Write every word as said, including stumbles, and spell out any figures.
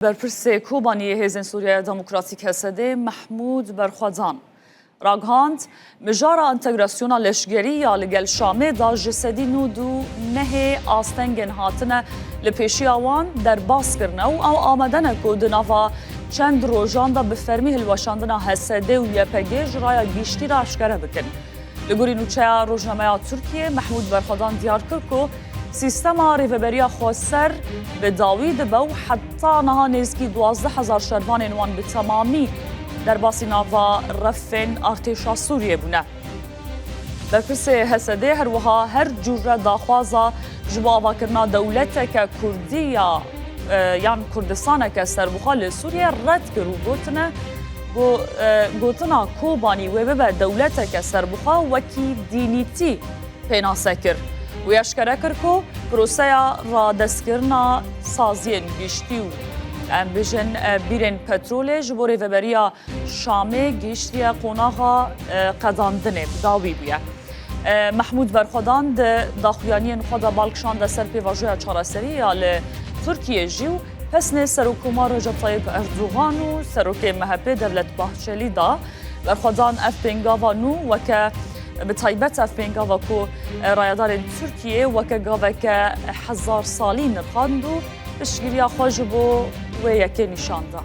Berpirsê Kobaniyê Hêzên Sûriyeya Demokratîk H S D Mehmûd Berxwedan ragihand, mijara entegrasyona leşgerî ya li gel Şamê de ji sedî nod û nehê astengên hatine li pêşiya wan derbas kirine û ew amade ne ku di nava çend rojan de bi fermî hilweşandina H S D û Y P G ji raya giştî re eşkere bikin. Li gorî nûçeya rojnameya Tirkiyê, Mehmûd Berxwedan diyar kir ku sîstema rêveberiya xweser bi dawî dibe û heta niha nêzîkî duwazdeh hezar şervanên wan bi temamî derbasî nava refên artêşa Sûriyê bûne. Berpirsê H S D her wiha her cûre daxwaza ji bo avakirina dewleteke Kurdî ya, e, yan Kurdistaneke serbixwe li Sûriyê red kir û gotine, got, e, gotina Kobanî wê bibe dewleteke serbixwe wekî dînîtî pênase kir. Wî eşkere kir ku proseya radestkirina saziyên giştî û, em bêjin, e, bîrên petrolê ji bo rêveberiya Şamê gihiştiye qonaxa, e, qedandinê, bi dawî bûye. E, Mehmûd Berxwedan di daxuyaniyên xwe de bal kişande ser pêvajoya çareserî ya li Tirkiyê jî û pesnê Serokkomar Recep Tayyip Erdogan û Serokê M H P Devlet Bahçelî da. Berxwedan ev pêngava nû weke, bi taybet ev pêngava ku, e, rayedarên Tirkiyê weke gaveke hezar salî nirxand û piştgiriya xwe ji bo wê yekê nîşan da.